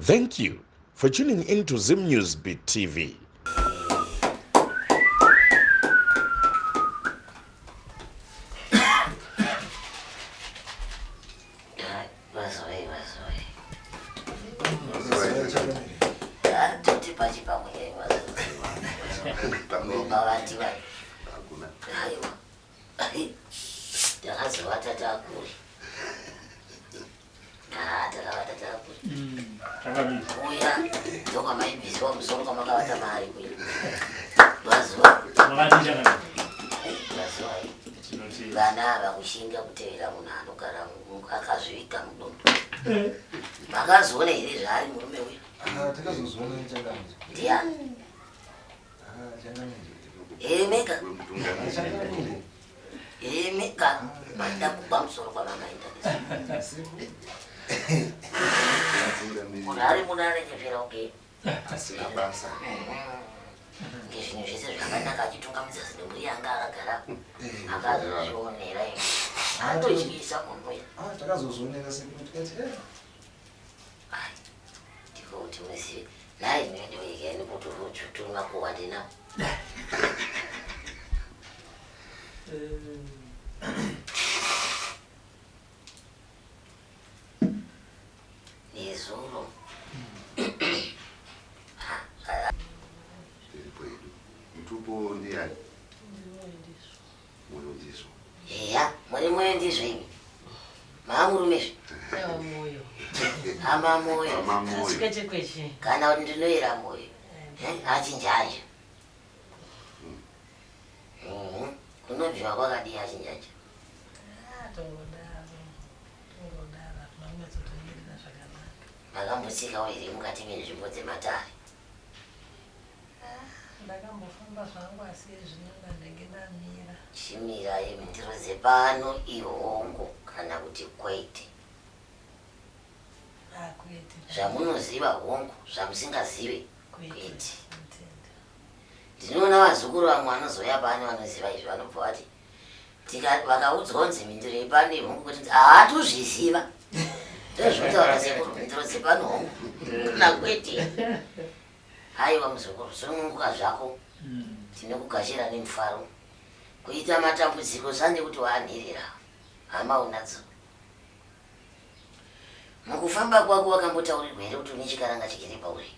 Thank you for tuning in to Zim News Beat TV. Takazovata takure. Ah, takavata takure. Kuya ndokwamaibviswa musoro kwamakavata mari kuya. Mazuva. Mazuva. Vana ava kushinga kutevera munhu anogara akazviviga mudundu. Eh. Makazoona here zvaari murume uyu? Ah, takazozviona nechangamire. Ndiani? Ah, changamire. Emeka. Emeka. Maida kubva musoro kwamamaita. Munhu ari munhu anenge kunge asina basa. Ngezvinhu zvese zvakanaka achitungamidza zinemhuri yanga akagara akazozvionera imi. Atotyisa munhu uya. Ah, takazozvionera sekuru tikati eh. Ai, ndiko kuti muzive. Nhai mene wegeni kuti uchutunga kuwa ndina. Nezuro. Tiripo hedu. Mutupo ndiyani? Moyo ndizvo. Eya, muri moyo ndizvo imi. Maamurume zve. Moyo. Ama moyo. Ama moyo. Kwete kwete. Kana kuti ndinoera moyo. Eh, achinjanja. Kunobviwa kwakadii achinjanja? Ah, tongodaro. Tongodaro. Hatina zvakanaka. Makambotsikawo here mukati menzvimbo dzematare? Ah, ndakambofamba zvangu asi zvino ndandenge ndamira. Chimirai mhinduro dzepano ihongo kana kuti kwete. Ah, kwete. Zvamunoziva hongu, zvamusingazive Kwete. kwete. Ndinotenda. Ndinoona vazukuru vamwe vanozouya pano vanoziva izvi vanobva vati vakaudzwa kunzi mhinduro yepano ihongu kuti haatozviziva. Ndozvinotaura sekuru mhinduro dzepano hongu kana kwete. Haiwa muzukuru, sununguka zvako. Tinokugashira nemufaro. Kuita matambudziko sande kuti waanherera. Hama unadzo. Mukufamba kwako wakambotaurirwa here kuti une chikaranga chigere pauri?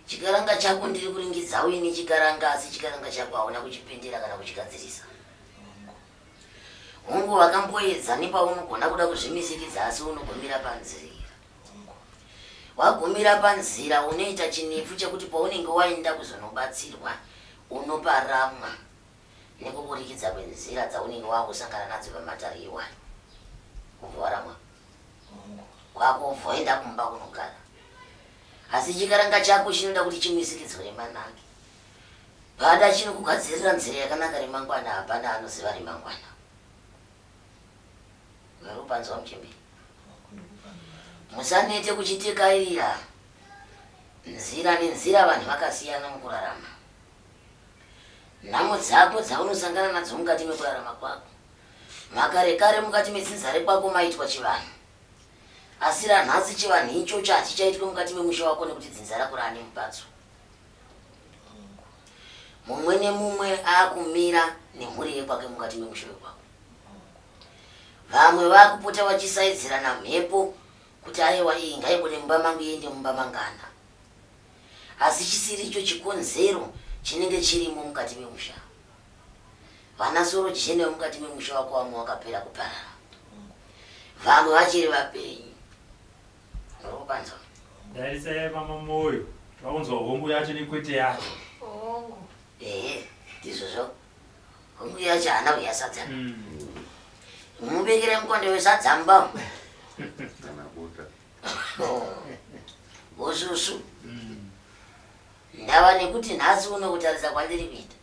Chikaranga chako ndiri kuringidza uine chikaranga asi chikaranga chako hauna kuchipendera kana kuchigadzirisa. Hongu wakamboedza nepaunogona kuda kuzvimisikidza asi unogumira panzira. Wagumira panzira unoita chinepfu chekuti paunenge waenda kuzonobatsirwa unoparamwa nekuburikidza kwenzira dzaunenge wakusangana nadzo pamatare iwayo. Ubva waramwa. Kwako ubva waenda kumba kunogara. Asi chikaranga chako chinoda kuti chimisikidzwe remanake. Pada chinokugadzirira nzira yakanaka remangwana hapana anoziva remangwana. Muri kupanzwa muchembere? Musanete kuchitekairira. Nzira nenzira vanhu vakasiyana mukurarama. Nhamo dzako dzaunosangana nadzo mukati mekurarama kwako. Makare kare mukati medzinza rekwako maitwa chivanhu. Asi ranhasi chivanhu ichocho hachichaitwe mukati memusha wako nekuti dzinza rako raane mupatso. Mumwe nemumwe akumira nemhuri yekwake mukati memusha wekwako. Vamwe vakupota vachisaidzirana mhepo kuti aiwa iyi ngaibude mumba mangu iende mumba mangana. Asi chisiri icho chikonzero chinenge chirimo mukati memusha. Vana sorojena vemukati memusha wako vamwe vakapera kuparara. Vamwe vachiri vapenyu. Muri kupanzwa? Ndarisai mama moyo. Vakunzwa hongu yacho nekwete yacho. Hongu. Ehe, ndizvozvo. Hongu yacho haana kuya sadza. Mubikire mukonde wesadza mumba umu. Kana bota. Ususu. Ndava nekuti nhasi uno kutarisa kwandiri kuita.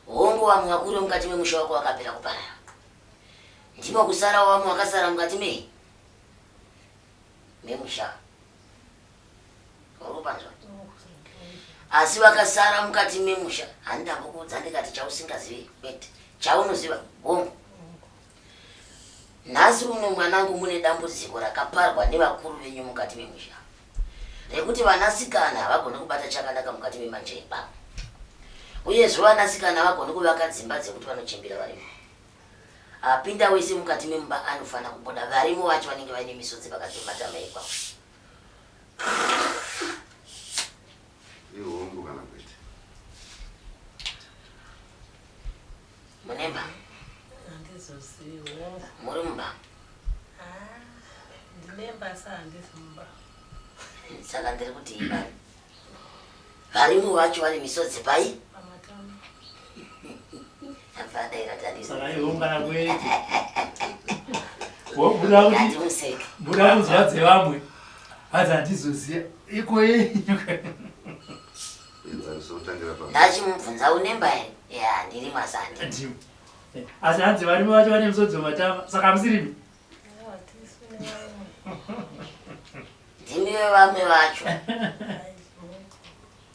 Hongu vamwe vakuru mukati memusha wako vakapera kuparara. Ndimo kusara vamwe vakasara mukati mei memusha. Uri kupanzwa? Asi vakasara mukati memusha handambokuudza ndikati chausingazivi kwete. Chaunoziva hongu. Nhasi uno mwanangu mune dambudziko rakaparwa nevakuru venyu mukati memusha rekuti vanasikana havagoni kubata chakanaka mukati memanjeba uyezve vanasikana havagoni kuvaka dzimba dzekuti vanochimbira varimo. Apinda wese mukati memumba anofanira kubuda varimo vacho vanenge vaine misodzi pakati pematama ipapo. Ihongu kana kwete? Munemba? Handizozivi hongu. Muri mumba? Ah, ndinemba asi handisi mumba. Saka ndiri kuti imba. Varimo vacho vane misodzi pai? Pamatama. Abva adaira tandisi. Saka ihongu kana kwete. Wobuda kuti Handimuseke. buda kunzwa dzevamwe. Hanzi handizoziva. Iko yenyu. Enzaniso otangira pa. Ndachimubvunza unemba here? Ya, ndiri masandi. Ndimo. Asi hanzi varimo vacho vane misodzi mumatama. Saka hamusirimi. Aiwa, tisu nevamwe. Ndimi vevamwe vacho. Ai, hongu,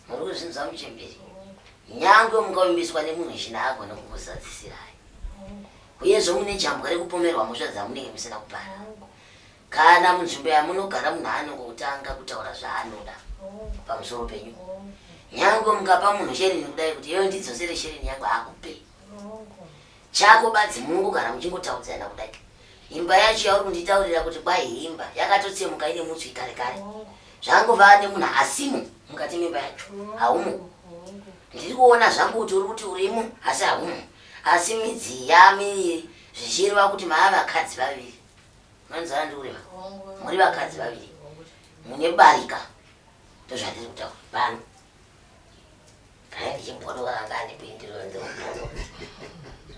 Muri kuzvinzwa muchemberi. hongu, Nyangwe mukavimbiswa nemunhu china agone kukuzadzisirai. hongu, Uyezve mune jambwa rekupomerwa mhosva dzamunenge musina kupara. hongu, Kana munzvimbo yamunogara munhu anongotanga kutaura zvaanoda hongu, pamusoro penyu. hongu, Nyangwe mukapa munhu shereni kudai kuti iwe ndidzosere shereni yangu hakupe. hongu. Chako badzi munongogara muchingotaudzana kudai. Imba yacho yauri kunditaurira kuti kwai imba yakatotsemuka ine mutswi kare kare. Hongu, Zvangova nemunhu asimo mukati memba yacho. Haumo. hongu, Ndiri kuona zvangu kuti uri kuti urimo asi haumo. Asi midzi yamiviri zvichireva kuti mava vakadzi vaviri. Manzara ndiri kureva. hongu. Muri vakadzi vaviri. Hongu. Mune barika. Ndozvandiri kutaura pano. Kana ndichimbodoka kanga andipindiro ndinobodoka.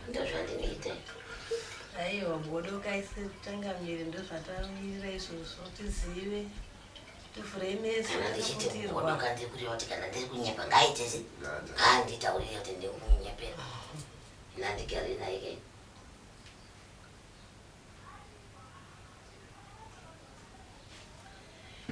Ndozvandinoita. Aiwa, mbodoka ise changamire ndozvatamirira izvozvo tizive tivhure meso Kana ndichiti takaputirwa. mbodoka ndiri kureva kuti kana ndiri kunyepa ngaite se. Ngata. Nganditaurire kuti ndiri kumunyepera. Ndandigare naye ke.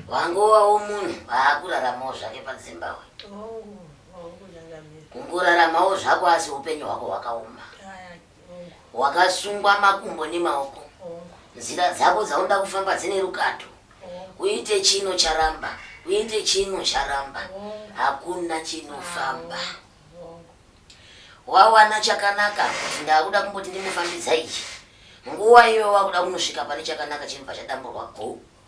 Wangovawo munhu waakuraramawo zvake padzimbahwe. Hongu, hongu changamire. Kungoraramawo zvako asi upenyu hwako hwakaoma. Aya, hongu, Wakasungwa makumbo nemaoko. hongu, Nzira dzako dzaunoda kufamba dzine rukato. hongu, Uite chino charamba, uite chino charamba. hongu, Hakuna chinofamba. hongu. Wawana chakanaka kuti ndakuda kumboti ndimufambidza ichi. Nguva iyoyo wakuda kunosvika pane chakanaka chinobva chadamburwa go.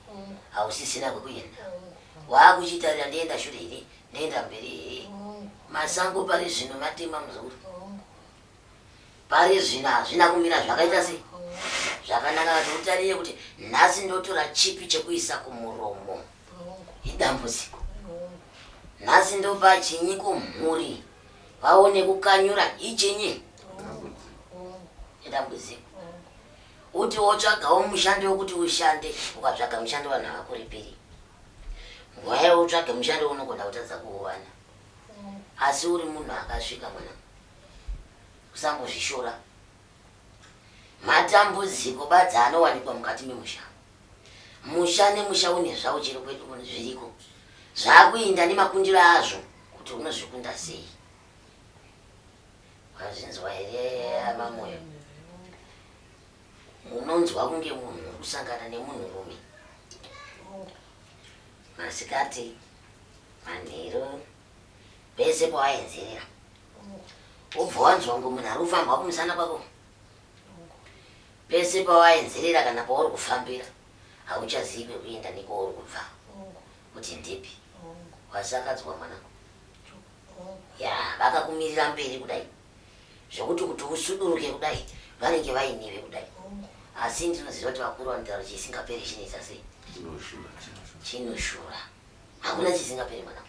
Hongu, Hausisina kwekuenda. hongu, Waakuchitarira ndienda shure here, ndienda mberi here. hongu, Masango pari zvino matema muzukuru. hongu, Pari zvino hazvina kumira zvakaita sei? hongu, Zvakanaka kuti utarire kuti nhasi ndotora chipi chekuisa kumuromo. hongu, Idambudziko. hongu. Nhasi ndopa chinyi kumhuri vaone kukanyura ichinyi Dambudziko. Hongu, idambudziko. hongu, Uti wotsvagawo mushando wekuti ushande, ukatsvaga mushando vanhu havakuripiri. Nguva yawo utsvage mushando unogona kutadza kuuwana. hongu. Asi uri munhu akasvika mwana. Usambozvishora. Matambudziko badzi anowanikwa mukati memusha. Musha nemusha une zvawo chero kwedu kuno zviriko. Zvakuinda nemakundiro azvo kuti unozvikunda sei. Wazvinzwa here amamoyo? Munonzwa kunge munhu uri kusangana nemunhurume. Hongu, Masikati, manheru, pese pawaenzerera. hongu, Wobva wanzwa kunge munhu ari kufamba kumusana kwako. hongu, Pese pawaenzerera kana pauri kufambira, hauchazivi kwekuenda nekwauri kubva hongu, kuti ndipi. hongu, Wasakadzwa mwanangu. hongu. Ya, vakakumirira mberi kudai. Zvekuti kuti usuduruke kudai, vanenge vainiwe kudai. Hongu, Asi ndinoziva kuti vakuru vanotaura chisingaperi chinoita sei? Chinoshura. Chinoshura. Hakuna chisingaperi mwanangu.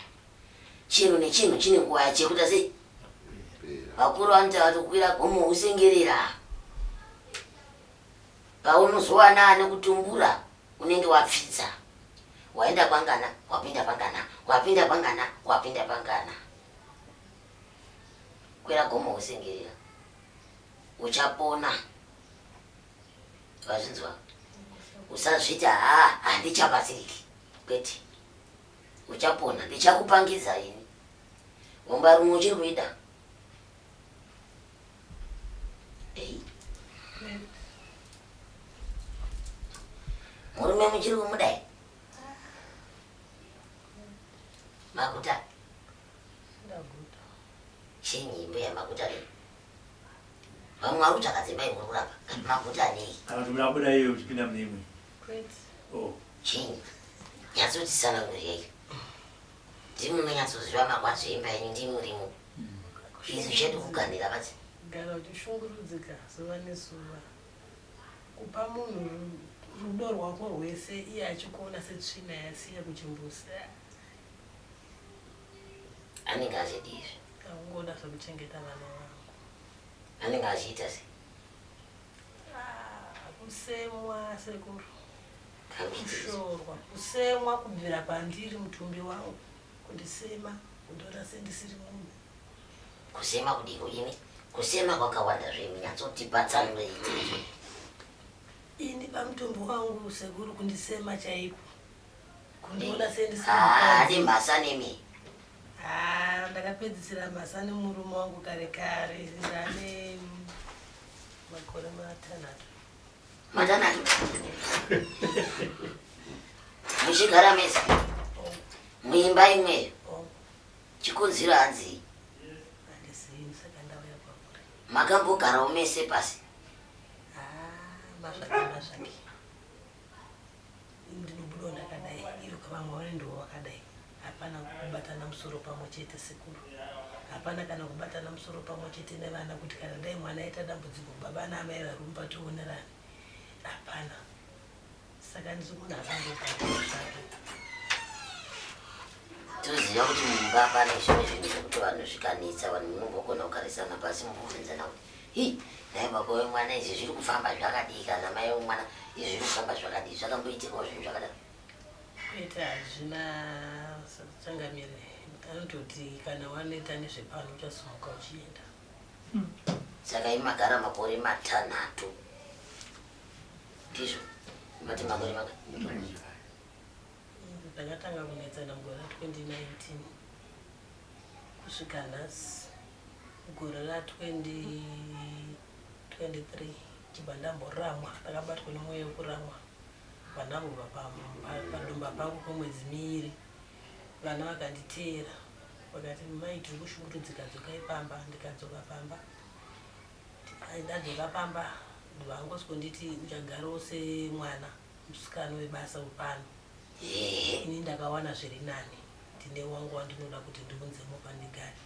Chinhu nechinhu chine nguva yacho yekuita sei? Pera. Vakuru vanotaura kuti kukwira gomo usengerera. Paunozowana ane kutumbura unenge wapfidza. Waenda kwangana, wapinda pangana, wapinda pangana, wapinda pangana. Kwira gomo usengerera. Uchapona. Wazvinzwa? Usazviti haa handichabatsiriki. Kwete. Uchapona, ndichakupangidza ini. Hombarume uchiri kuida? Ei. Murume muchiri kumudai? Maguta. Ndaguta. Chinyi mbuya maguta nei? Vamwe vari kutsvaka dzimba imwe kurapa. Maguta nei? Kana kuti munabuda iyo uchipinda mune imwe. Kwete. Oh. Chinyi. Nyatsotisananguriyai. Ndimi munonyatsoziva marwadzo emba yenyu ndimi murimo. Izvi chedu kuganhira badzi. Gara uchishungurudzika zuva nezuva. Kupa munhu rudo rwako rwese iye achikuona setsvina yasiya kuchimbuzi. Anenge achidii izvi? Akungoda zvekuchengeta vana vangu. Anenge achiita sei? Ah, kusemwa sekuru. Kambidzidzo. Kushorwa, kusemwa kubvira pandiri mutumbi wangu. Kundisema, kundiona sendisiri munhu. Kusema kudiko imi? Kusema kwakawanda zvemi nyatsotipatsanurei tizwe. Ini pamutumbi wangu sekuru kundisema chaiko. Kundiona sendisiri Ah, mukadzi. mhasa nemi. Ah, ndakapedzisira mhasa nemurume wangu kare kare ndane makore matanhatu. Matanhatu. Muchigara mese. Muimba imweyo. Oh, Chikonzero hanzii? handizivi saka ndauya kwamuri. Makambogarawo mese pasi. Ah, mazvake mazvake. Ini ndinobudawo ndakadai, ivo vamwe vanendiwo vakadai. Hapana kubatana musoro pamwe chete sekuru. Hapana kana kubatana musoro pamwe chete nevana kuti kana dai mwana aita dambudziko baba naamai varumba tionerane. Hapana. Saka ndiri munhu akangogara zvake. Toziva kuti mumba pane zvimwe zvinhu zvekuti vanhu zvikanetsa vanhu munombogona kugarisana pasi mubvunzana kuti hi nhai baba wemwana izvi zviri kufamba zvakadii kana mai wemwana izvi zviri kufamba zvakadii zvakamboitikawo zvinhu zvakadaro. Kwete hazvina changamire anototi kana waneta nezvepano uchasimuka uchienda. Saka imagara makore matanhatu ndizvo mati makore manga Ndakatanga kunetsana mugore ra2019 kusvika nhasi gore ra2023 chibva ndamboramwa ndakabatwa nemweya wekuramwa vandambobva padumba pangu kwemwedzi miiri vana vakanditeera vakati mai tiri kushungurudzika dzokai pamba ndikadzoka pamba ndadzoka pamba vangosvikonditi uchagarawo semwana musikana webasa wepano ini ndakawana zviri nani ndine wangu wandinoda kuti ndiunzemo pandigare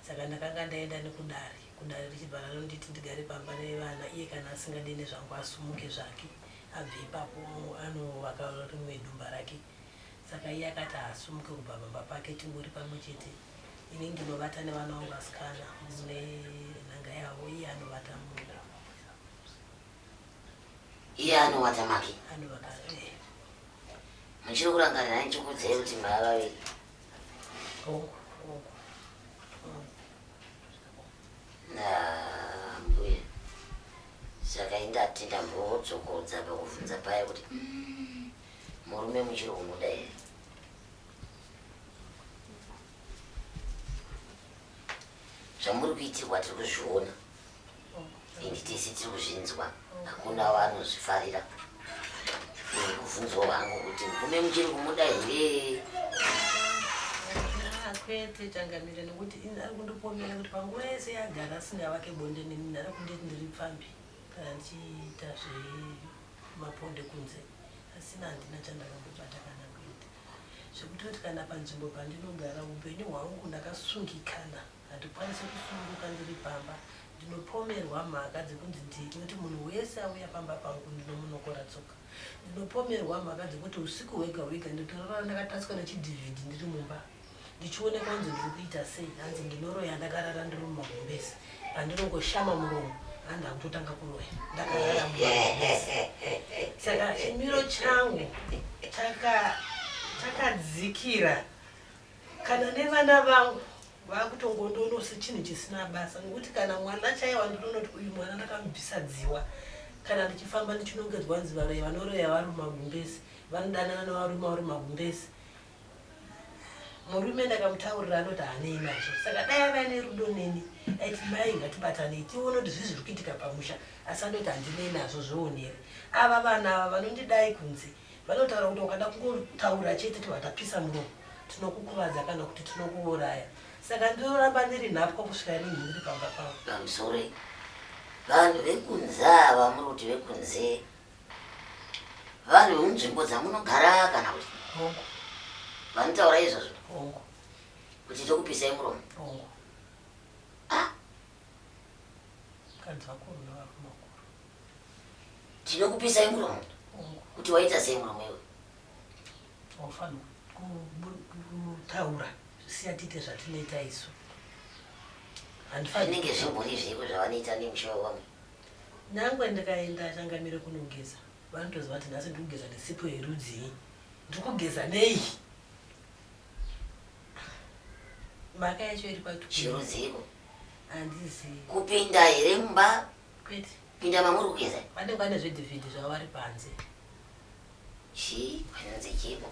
saka ndakanga ndaenda nekudare kudare richibva ranonditi ndigare pamba nevana iye kana asingadi nezvangu asumuke zvake abve ipapo anovaka rimwe dumba rake saka iye akati haasumuke kubva pamba pake tingori pamwe chete ini ndinovata nevana vangu vasikana mune nhanga yavo iye anovata munda Iye anovata make. Anovaka eh. Muchiri kurangarira ndichikuudzai kuti mava vaviri. Hongu, hongu. Ah, mbuya. Saka indati ndambodzokodza pakubvunza paya kuti murume muchiri kumuda here? Zvamuri kuitirwa tiri kuzviona. Ende tese tiri kuzvinzwa. Hakuna vanozvifarira. Kubvunzwa hangu kuti murume muchiri kumuda here? Ah, kwete changamire nekuti ini ari kundipomera kuti panguva yese yagara asingavake bonde neni ari kunditi ndiri pfambi kana ndichiita zvemaponde kunze asina handina chandakambobata kana kuita zvekutoti kana panzvimbo pandinogara upenyu hwangu ndakasungikana handikwanisi kusununguka ndiri pamba ndinopomerwa mhaka dzekunzi ndinoti munhu wese auya pamba pangu ndinomunokora tsoka ndinopomerwa mhaka dzekuti usiku hwega hwega nditorara ndakatatswa nechidhivhidhi ndiri mumba ndichionekwa kunzi ndiri kuita sei hanzi ndinoroya ndakarara ndiri mumagumbezi pandinongoshama muromo hanzi akutotanga kuroya ndakarara mumagumbezi saka chimiro changu chakadzikira kana nevana vangu vakutongondoona sechinhu chisina basa nekuti kana mwana chaiye wandinonoti uyu mwana ndakamubvisa dziwa kana ndichifamba ndichinongedzwa nzi varoyi vanoroya vari mumagumbezi vanodanana nevarume vari mumagumbezi murume ndakamutaurira anoti haanei nazvo saka dai ava nerudo neni aiti mai ngatibatanei tione kuti zvii zviri kuitika pamusha asi anoti handinei nazvo zvionere ava vanhu ava vanondidai kunze. Vanotaura kuti ukada kungotaura chete tobva tapisa muromo, tinokukuvadza kana kuti tinokuuraya. Saka ndinoramba ndiri nhapwa kusvika rinhi ndiri pamba pavo. Pamusoro vanhu vekunze ava muri kuti vekunze vanhu vemunzvimbo dzamunogara kana kuti Hongu, vanotaura izvozvo hongu, kuti tokupisai muromo? Hongu. Ah. Vakadzi vakuru nevarume vakuru. Tinokupisai muromo? Hongu. Kuti waita sei muromo iwe? Haufaniri kutaura, siya tiite zvatinoita isu. Handifaniri. Zvinenge zvimbori zveiko zvavanoita nemusha wevamwe? Nyangwe ndikaenda changamire kunogeza, vanotoziva kuti nhasi ndiri kugeza nesipo yerudzii, ndiri kugeza nei. Mhaka yacho iri kwati Chirudziiko? Handizivi. Kupinda here mumba? Kwete. Pinda mamuri kugeza? Vanenge vane zvidhivhidhi zvavo vari panze. Chii vanonzi chiiko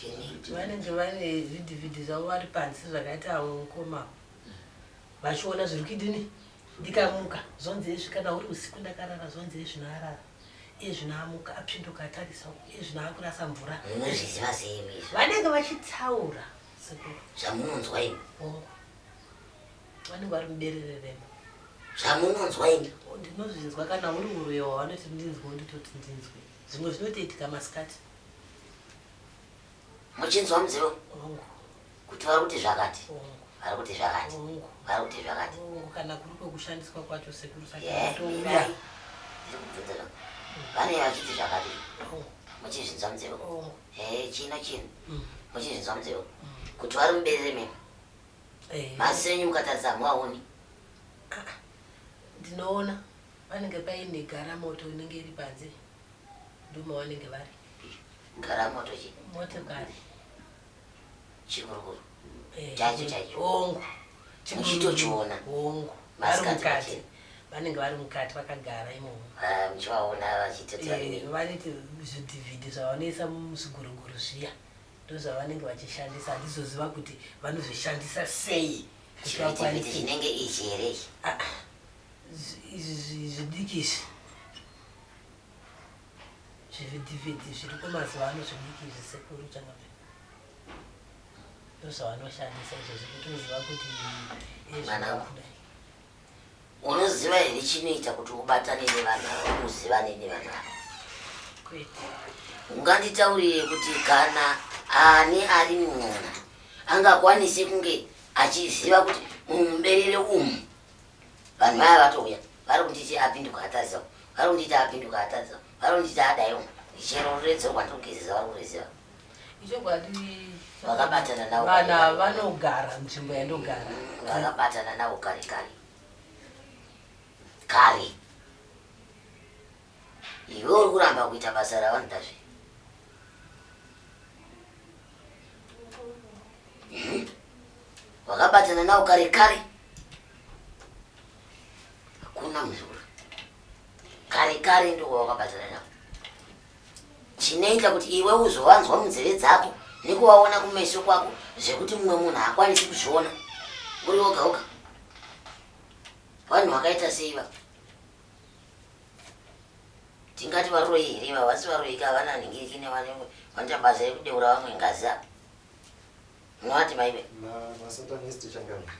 chini? Vanenge vane zvidhivhidhi zvavo vari panze zvakaita mukoma vachiona zviri kuidini. Ndikamuka zvonzi izvi, kana uri usiku ndakarara zvonzi izvi arara, izvi amuka apinduka atarisa uku, izvi akurasa mvura. Munozviziva sei imi izvi? Vanenge vachitaura sekuru. Zvamunonzwa imi? Hongu, vanenge vari muberere remo. Zvamunonzwa imi? Ndinozvinzwa kana uri uroyi hwavanoti ndinzwe, nditoti ndinzwe. Zvimwe zvinotoitika masikati. Muchinzwa munzeve Hongu. kuti vari kuti zvakati? Hongu. Vari kuti zvakati? Hongu. Vari kuti zvakati? Hongu, kana kuri kwekushandiswa kwacho sekuru, saka Ye, touya. mirai. Ndiri kubvunza zvangu. Vanenge vachiti zvakati, Hongu. muchizvinzwa munzeve? Hongu. Chino chino muchizvinzwa munzeve kuti vari muberere memo? Eh. Maziso enyu mukatarisa hamuvaoni? Ah, ndinoona vanenge paine garamoto inenge iri panze, ndomavanenge vari. Garamoto chi? Motokari. Chikurukuru Eh, chacho chacho? Hongu. Muchitochiona? Hongu, vari Masikati mukati. machena? Vanenge vari mukati vakagara imomo. Ah, muchivaona vachitoti vari Vanoti zvidhivhidhi zvavanoisa muzviguruguru zviya ndozvavanenge vachishandisa. Handizoziva kuti vanozvishandisa sei kuti Chivhitivhiti vakwanise. chinenge ichi here ichi? Ah, izvi zvidiki izvi, zvivhidhivhidhi zviriko mazuva ano zvidiki izvi sekuru changamire, ndozvavanoshandisa izvozvo kutoziva kuti Mwanangu. kudai. Unoziva here chinoita kuti ubatane nevanhu ava, uzivane nevanhu ava? Kwete. Unganditaurire kuti kana ani ari mumuna angakwanise kunge achiziva kuti mumuberere umu vanhu vaya vatouya vari kunditi apinduka atarisa, vari kunditi apinduka atarisa, vari kunditi adaiwo, chero ruredzo rwandiri kugezesa vari kuriziva? Ichokwadi. Vakabatana navo Vanhu kare ava kare. vanogara nzvimbo yandogara. Vakabatana navo kare kare kare. Iwe uri kuramba kuita basa ravanoda zve. Wakabatana navo kare kare, hakuna muzukuru, kare kare ndo wakabatana navo. Chinoita kuti iwe uzovanzwa munzeve dzako nekuvaona kumeso kwako zvekuti mumwe munhu haakwanisi kuzviona uri woga woga, vanhu vakaita sei va? Tingati varoyi here iva? Vasi varoyi ka, vana nhingiriki nevanoita basa rekudeura vamwe ngazi apa. Munovati maive Masatanist changamire.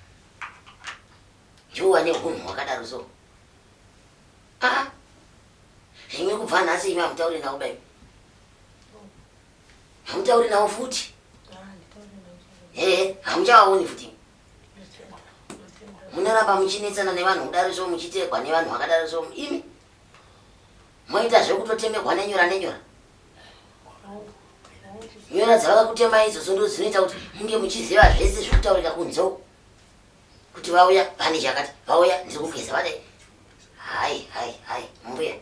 Ndiwo vane hunhu hwakadaro. So aa, zvimwe kubva nhasi imi hamutauri navo bai, hamutauri navo futi. Ah, nditaure navo. Ee, hamuchavaoni futi. Ndotenda, ndotenda. Munoramba muchinetsana nevanhu kudaro so, muchitegwa nevanhu vakadaro so, imi moita zvekutotemerwa nenyora nenyora. Hongu, hongu. Nyora dzavakakutema idzodzo ndo dzinoita kuti munge muchiziva zvese zvekutaurika kunze uku, kuti vauya pane chakati, vauya ndiri kugeza vadai. Hai hai hai, mbuya,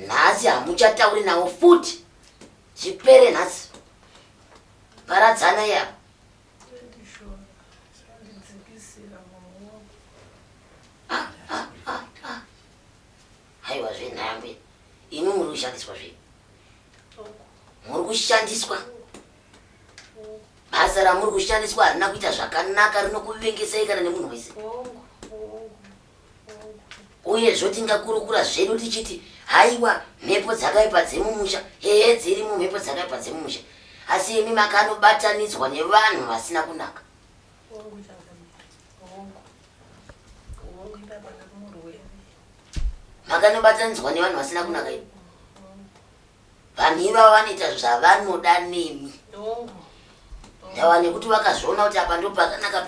nhasi hamuchatauri navo futi, zvipere nhasi, paradzana iya. Ndishora, sandidzikisira mwoyo wangu. Haiwa zvenhaya mbuya, imi muri kushandiswa zve. Hongu. Muri kushandiswa. Hongu. Basa ramuri kushandiswa harina kuita zvakanaka, rinokuvengesai kana nemunhu wese. Hongu, hongu, hongu. Uye zvotingakurukura zvedu tichiti Haiwa, mhepo dzakaipa dzemumusha, ehe dzirimo mhepo dzakaipa dzemumusha, asi imi makanobatanidzwa nevanhu vasina kunaka. Hongu changamire, hongu. Hongu ipapa ndiri murwere. Makanobatanidzwa nevanhu vasina kunaka imi. Vanhu ivava vanoita zvavanoda nemi. Hongu. Ndava nekuti vakazviona kuti apa ndo pakanaka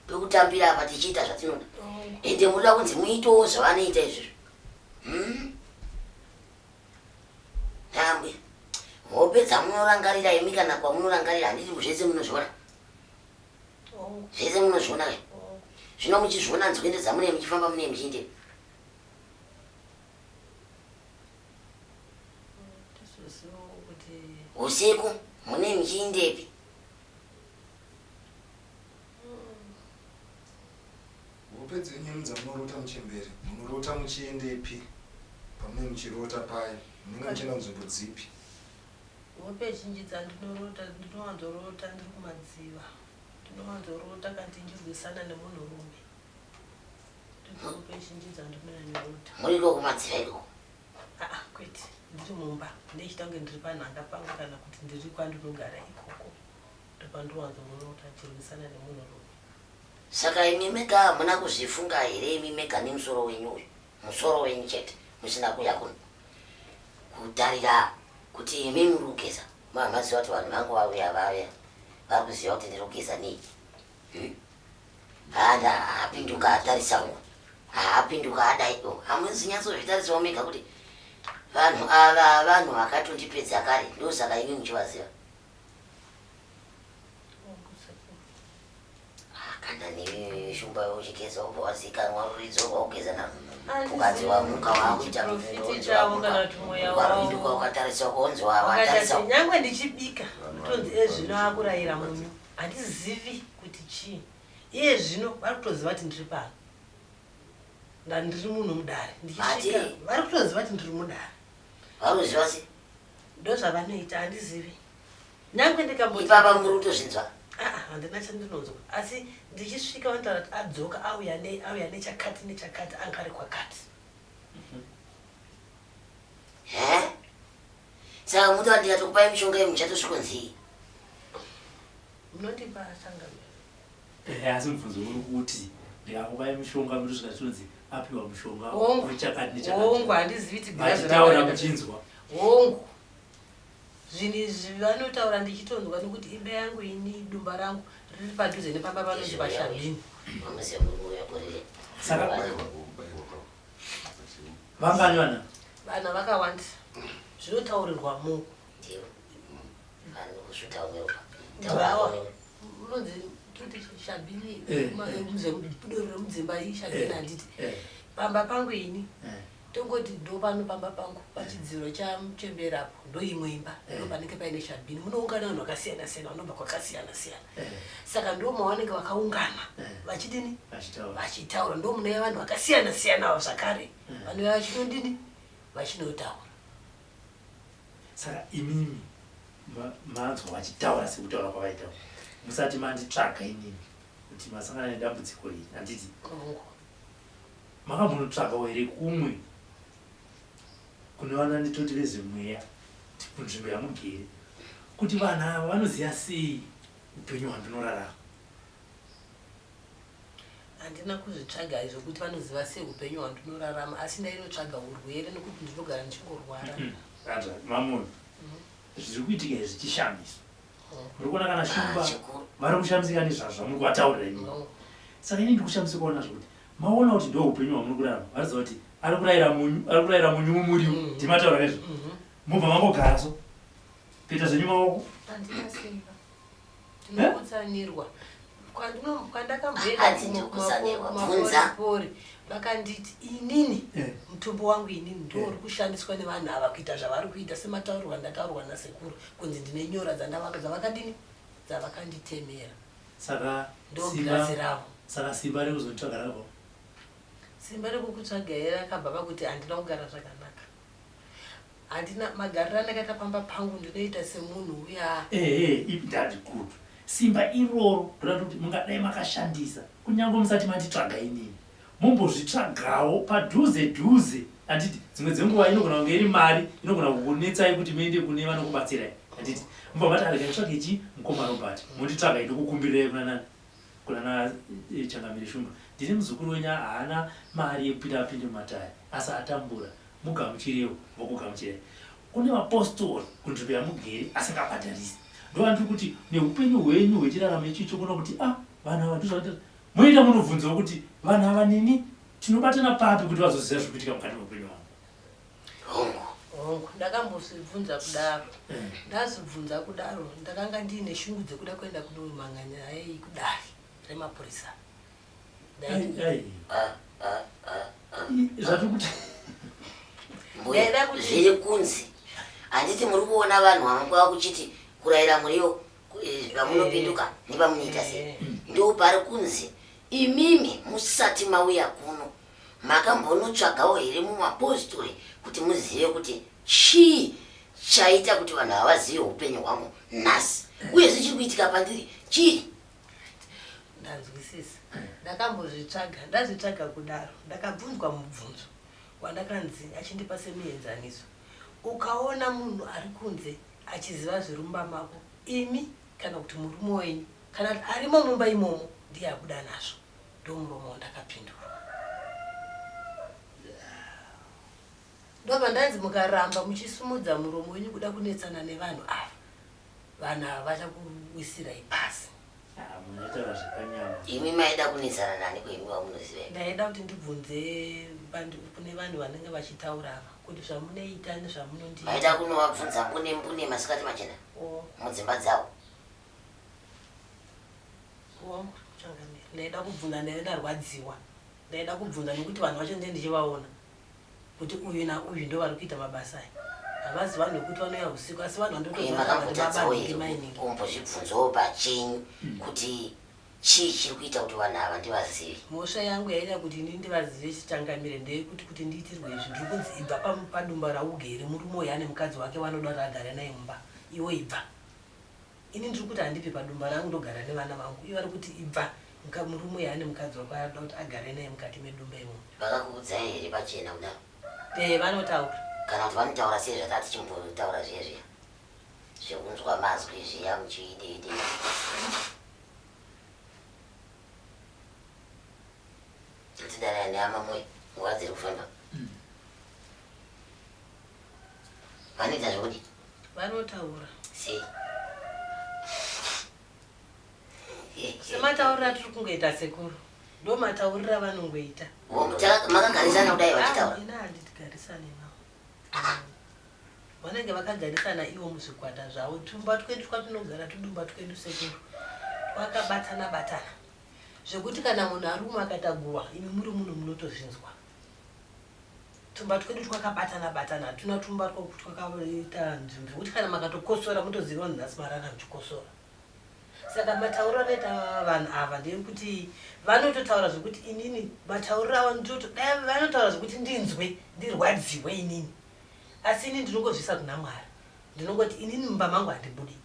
pekutambira apa tichiita zvatinoda. Hongu. Ende munoda kunzi muitewo zvavanoita izvizvi. Hmm? Nhambwe. Hope dzamunorangarira imi kana kwamunorangarira handiti zvese munozviona. Hongu. Zvese munozviona ke. Hongu. Zvino muchizviona nzwendo dzamunenge muchifamba munenge muchiendei? Tizozivawo kuti Usiku munenge muchiindepi? Hope dzenyu dzamunorota muchembere, munorota muchiendepi? Pamunenge muchirota paya, munenge muchienda kunzvimbo dzipi? Hope zhinji dzandinorota ndinowanzorota ndiri kumadziva. Ndinowanzorota kana ndichirwisana nemunhurume. Ndidzo hope zhinji dzandinonyanyorota. Muriko kumadziva ikoko? Aa kwete, ndiri mumba ndichiita kunge ndiri panhanga pangu kana kuti ndiri kwandinogara ikoko. Ndopandinowanzorota ndichirwisana nemunhurume. Saka imi mega hamuna kuzvifunga here imi mega nemusoro wenyu uyu? Musoro wenyu chete musina kuuya kuno kutarira kuti imi muri kugeza. Maziva kuti vanhu vangu vauya vauya vari kuziva kuti ndiri kugeza nei. Haanda apinduka atarisa uko. Haapinduka adai. Oh, hamuzinyatsozvitarisawo mega kuti vanhu ava vanhu vakatondipedza kare ndosaka imi muchivaziva. Hongu sekuru. Kana neshumba yochigeza ubva wazikanwa ruridzo rwaugeza narwo. Ukadzi wamuka wakuita Chiprofiti chavo kana kuti mweya wavo. Wapinduka ukatarisa ukaonzi watarisa. Vakati nyangwe ndichibika tonzi ezvino akurayira munyu handizivi kuti chii iye zvino vari kutoziva kuti ndiri pano ndandiri munhu mudare ndichisvika Mati. vari kutoziva kuti ndiri mudare Varuziva sei? ndozvavanoita handizivi nyangwe ndikamboti Ipapa muri kutozvinzwa. Ah, handina chandinonzwa asi ndichisvika vanotaura kuti adzoka auya nei auya nechakati nechakati anga ari kwakati. He? Saka muti ndikatokupai mishonga iyi muchatosvikonzii? Munondipa changamire. Ehe, asi mubvunzo uri kuti ndikakupai mishonga mutosvika tonzi apiwa mushonga Hongu. wechakati nechakati. Hongu handizivi kuti girazi Vachitaura rakaenda. muchinzwa. Hongu. Zvinhu izvi vanotaura ndichitonzwa nekuti imba yangu ini dumba rangu riri padhuze nepamba panonzi pashabini. Mamuziva muri kuuya gore. Saka Kubaiwa kubaiwa kwavo. vangani vana? Vana vakawanda zvinotaurirwa mu Ndivo. Vanhu kusvuta umwe upa. Bhawa. Unonzi toti shabini Eh, doro remudzimba ishabini Eh, handiti. eh, Pamba pangu ini eh. tongoti ndo pano pamba pangu pachidziro chamuchembere apo ndoimwe imba ndo panenge paine shabini munoungana vanhu vakasiyana siyana vanobva kwakasiyana siyana. Eh, Saka ndo mavanenge vakaungana Eh. vachidini vachitaura. vachitaura ndo munouya vanhu vakasiyana siyana zvakare Eh. vanouya vachinodini vachinotaura. Saka imimi manzwa vachitaura sekutaura kwavaita musati manditsvaga inini kuti masangana nedambudziko iri handiti Hongu. makambonotsvagawo here kumwe kune vana nditoti vezvemweya kuti kunzvimbo yamugere kuti vanhu ava vanoziva sei upenyu hwandinorarama? Handina kuzvitsvaga izvo kuti vanoziva sei upenyu hwandinorarama asi ndainotsvaga urwere nekuti ndinogara ndichingorwara. Anzwa mamoyo zviri kuitika izvi chishamiso muri kuona kana shumba Chikuru. vari kushamisika nezvazvo zvamuri kuvataurira inini. Hongu. Saka inini ndikushamisika kuona zvokuti maona kuti ndo upenyu hwamuri kurarama variziva kuti ari kurayira munyu ari kurayira munyu mumuriwo ndimataura nezvo mobva mangogara so kuita zvenyu maoko. Handina simba. Ndinokutsanirwa. Kwandakamboenda Hanzi ndikutsanirwa. Bvunza. kumaporipori vakanditi inini Eh. mutumbi wangu inini ndo Eh. uri kushandiswa nevanhu ava kuita zvavari kuita semataurirwa ndataurwa nasekuru kunzi ndine nyora dzavakadini dzavakanditemera Saka ndo girazi simba ravo. saka simba rekuzonditsvaga rakabva Simba rekukutsvagai rakabva pakuti handina kugara zvakanaka. Handina magariro andakaita pamba pangu ndinoita semunhu uya. Ehe, ndati good simba iroro ndoda kuti mungadai makashandisa kunyange musati manditsvaga inini mumbozvitsvagawo padhuze dhuze. Handiti dzimwe dzenguva inogona kunge iri mari inogona kukunetsai kuti muende kune vanokubatsirai. Handiti mubva mati arega nditsvage chi mukoma Robert, monditsvaga ndokukumbirirai kuna nani kuna na eh, Changamire Shumba. Ndine muzukuru wenyu haana mari yekupinda apinde mumatare asi atambura, mugamuchirewo, vokugamuchirai. Kune vapostori kunzvimbo yamugere asingabhadharisi. Ndovandiri kuti neupenyu hwenyu hwechiraramo ichicho kuona kuti ah vanhu ava ndozvavanoita. Moenda munobvunzawo kuti vanhu ava neni tinobatana papi kuti vazoziva zviri kuitika mukati meupenyu hwangu. Hongu. Hongu, ndakambozvibvunza kudaro. Ndazvibvunza kudaro, ndakanga ndiine shungu dzekuda kuenda kunomhanga nyaya iyi kudare remapurisa. Ai, ai. Zvatiri kuti Mbuya, Ndaida kuti- zviri kunzi handiti muri kuona vanhu vamwe kwava kuchiti kurayira muriwo eh, pamunopinduka nepamunoita sei Eh. ndo pari kunzi imimi musati mauya kuno makambonotsvagawo here mumapostori kuti muzive kuti chii chaita kuti vanhu havazive upenyu hwangu nhasi uyezve chiri kuitika pandiri chii? Ndanzwisisa. Ndakambozvitsvaga, ndazvitsvaga kudaro ndakabvunzwa mubvunzo wandakanzi achindipa semuenzaniso. Ukaona munhu ari kunze achiziva zviri mumba mako, imi kana kuti murume wenyu kana kuti arimo mumba imomo ndiye abuda nazvo. Ndomuromo wandakapindurwa. Ndobva ndanzi mukaramba muchisimudza muromo wenyu kuda kunetsana nevanhu ava, vanhu ava vachakuwisirai pasi. Ah, munotaura zvepanyama. Imi maida kunetsana nani ko imi vamunoziva imi? Ndaida kuti ndibvunze kune vanhu vanenge vachitaura ava kuti zvamunoita nezvamunondiita. Maida kunovabvunza mbune mbune masikati machena Oh. mudzimba dzavo. Hongu, changamire. Ndaida kubvunza ndaive ndarwadziwa. Ndaida kubvunza nekuti vanhu vacho ndenge ndichivaona kuti uyu nauyu ndovari kuita mabasa aya. Havazi vanhu vekuti vanouya usiku asi vanhu Uye vandinotoziva kuti baba makambotadzawo nhingi here mai nhingi. kumbozvibvunzawo pachenyu kuti chii chiri kuita kuti vanhu ava ndivazive? Mhosva yangu yaita kuti ini ndivazive chichangamire ndeyekuti kuti ndiitirwe izvi ndiri kunzi ibva padumba raugere murume uyu ane mukadzi wake waanoda kuti agare naye mumba iwe ibva. Ini ndiri kuti handibve padumba rangu ndogara nevana vangu ivo vari kuti ibva murume uyu ane mukadzi wake waanoda kuti agare naye mukati medumba imomo. Vakakuudzai here pachena kudaro? Eh, vanotaura. Kana kuti vanotaura sei zvatanga tichimbotaura zviya zviya zvekunzwa mazwi zviya muchiidii? Tikuti nehama moyo nguva dziri kufamba. Vanoita zvekudii? Vanotaura. Sei? Sematauriro atiri kungoita sekuru. Ndo matauriro avanongoita. Makagarisana kudai vachitaura? Ah, ini handitigarisane navo. Vanenge vakagarisana ivo muzvikwata zvavo. Tumba twedu twatinogara tudumba twedu sekuru. Twakabatana batana. Zvekuti kana munhu ari umwe akaita guva, imi muri muno munotozvinzwa. Tumba twedu twakabatana batana, hatuna tumba twakaita nzvimbo zvekuti kana makatokosora mutoziva kuti nhasi marara muchikosora. Saka matauriro anoita vanhu ava ndeyekuti vanototaura zvekuti inini matauriro avo ndinoto dai vanotaura zvekuti ndinzwe ndirwadziwe inini. Asi inini ndinongozviisa kuna Mwari. Ndinongoti inini mumba mangu handibudi.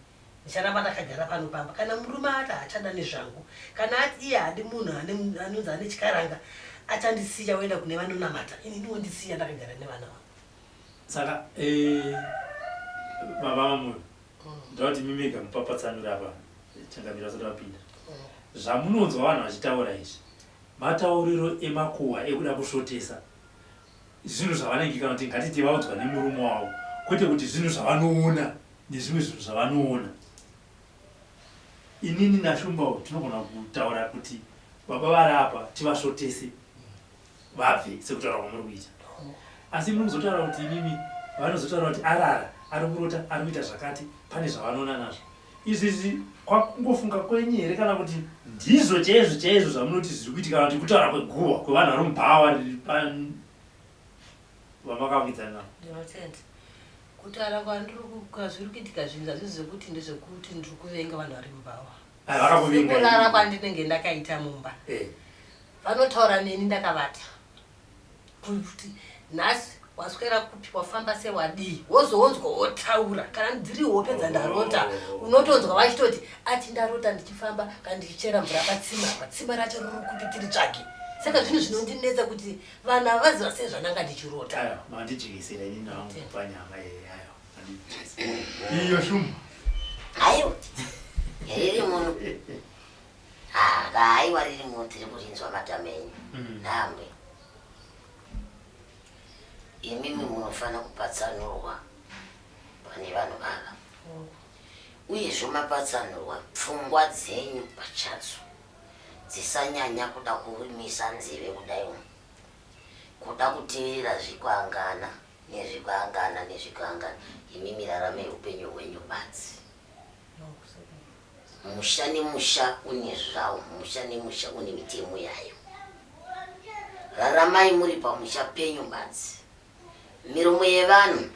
Ndicharamba ndakagara pano pamba. Kana murume ati haachada nezvangu, kana ati iye haadi munhu ane anonzi ane chikaranga, achandisiya oenda kune vanonamata, inini ondisiya ndakagara nevana vangu. Saka eh, baba vaMoyo, ndoda kuti imi mega mupapatsanure apa changamire vasati vapinda. Zvamunonzwa vanhu vachitaura izvi, matauriro emakuhwa ekuda kusvotesa zvinhu zvavanenge kana kuti ngatiti vaudzwa nemurume wavo, kwete kuti zvinhu zvavanoona nezvimwe zvinhu zvavanoona. Inini naShumba uyu tinogona kutaura kuti baba vari apa tivasvotese vabve sekutaura kwamuri kuita. Asi muri kuzotaura kuti imimi vanozotaura kuti arara, ari kurota, ari kuita zvakati, pane zvavanoona nazvo. Izvi izvi kwakungofunga kwenyu here kana kuti ndizvo chaizvo chaizvo zvamunoti zviri kuitika kana kuti kutaura kweguhwa kwevanhu vari mubhawa riri pa vamakakwidza navo? Ndinotenda. Kutaura kwandiri kwazviri kuitika zvinhu hazvisi zvekuti ndezvekuti ndiri kuvenga vanhu vari mubhawa. Ai, vakakuvenga Sekurara imi. kwandinenge ndakaita mumba. Eh. Vanotaura neni ndakavata. Kuti nhasi waswera kupi wafamba sei wadii wozoonzwa wotaura kana ndiri hope dzandarota Oh. unotonzwa vachitoti ati ndarota ndichifamba kana ndichichera mvura patsime apa tsime racho riri kupi tiritsvage. Saka zvinhu zvinondinetsa kuti vanhu havaziva sei zvandanga ndichirota. Ayo, mandijekesera ini nangu panyama ayo. Mandijekesera. Iyo shumba. Aiwa. Riri muno. Ah, aiwa riri muno tiri kurinzwa matama enyu. Nhambwe. Imimi munofanira kupatsanurwa pane vanhu ava. Uyezve mapatsanurwa pfungwa dzenyu pachadzo dzisanyanya kuda kumisa nzeve kudai umu. Kuda kuteerera zvikwaangana nezvikwaangana nezvikwaangana. Imimi raramai upenyu hwenyu badzi. Musha nemusha une zvawo, musha nemusha une mitemo yayo. Raramai muri pamusha penyu badzi. Miromo yevanhu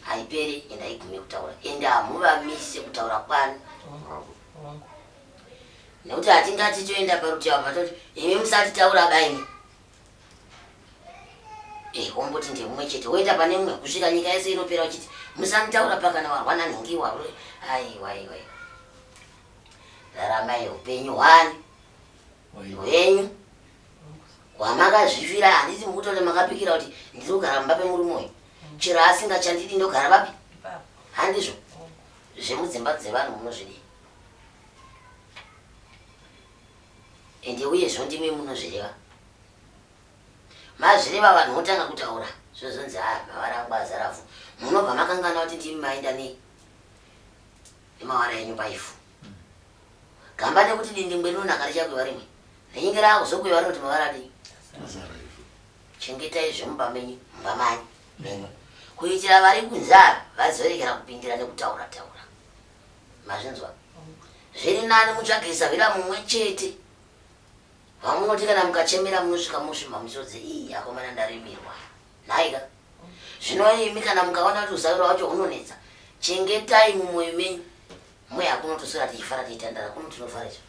haiperi ende haigumi kutaura, ende hamuvamise kutaura kwanu. Nekuti hatingati toenda parutivi apa toti imi musati taura baini. Womboti ndemumwe chete woenda pane mumwe kusvika nyika yese inopera uchiti musanitaura pakana warwa nanhingi warwe. Aiwa aiwa. Raramai upenyu hwani hwenyu hwamakazvifira. Handiti mukutoti makapikira kuti ndiri kugara mumba pemurume uyu, chero asingachandidi ndogara papi? Handizvo zvemudzimba dzevanhu munozvidii? Ende uyezvo ndimi munozvireva. Mazvireva vanhu votanga kutaura zvozonzi ha mavara angu azara vhu. Munobva makangana kuti ndimi maenda nei nemavara enyu paivhu. Gamba nekuti dindingwe rinonaka richakweva rimwe rinenge raakuzokweva rinoti mavara adii? Chengetai zvemumba menyu mumba mani menyu kuitira vari kunze ava vazorekera kupindira nekutaura taura. Mazvinzwa? Zviri nani mutsvage sahwira mumwe chete vamunoti kana mukachemera munosvika mosvimha misodzi, ii akomana ndaremerwa. Nhaika? Zvino imi kana mukaona kuti usahwira wacho hunonetsa, chengetai mumwoyo menyu. Mweya hakunotoswera tichifara tichitandara, kuno tinofara izvo.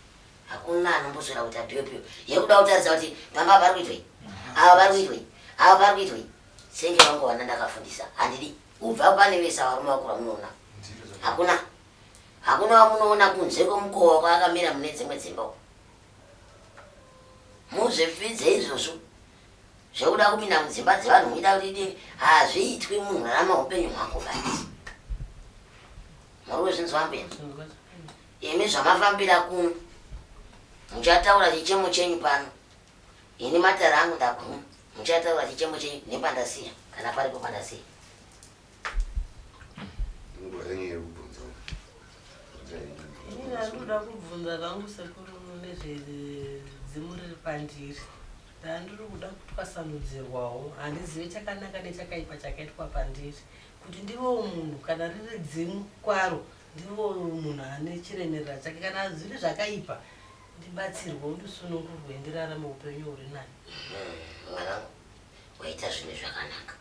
Hakuna anomboswera kuita piyo piyo yekuda kutarisa kuti pamba pari kuitwei, ava pari kuitwei, ava pari kuitwei. Senge vangu vana ndakafundisa, handidi kubva pane vese varume vakura munoona. Hakuna. Hakuna wamunoona kunze kwemukova kwaakamira mune dzimwe dzimba uko. Muzvipfidze izvozvo zvekuda kupinda mudzimba dzevanhu muchida kuti dini, hazviitwi. Munhu rarama upenyu hwako basi. Muri kuzvinzwa mbuya? Imi zvamafambira kuno muchataura chichemo chenyu pano. Ini matare angu ndaguma. Muchataura chichemo chenyu nepandasiya, kana paripo pandasiya. Nguva yenyu yekubvunza. Ini ndandinoda kubvunza zvangu sekuru nezvedzimu riri pandiri. Ndandiri kuda kutwasanudzirwawo, handizive chakanaka nechakaipa chakaitwa pandiri. Kuti ndivewo munhu, kana riri dzimu kwaro, ndivewo munhu ane chiremerera chake. Kana zviri zvakaipa, ndibatsirwe, ndisunungurwe, ndirarame upenyu huri nani. Mwanangu, waita zvinhu zvakanaka.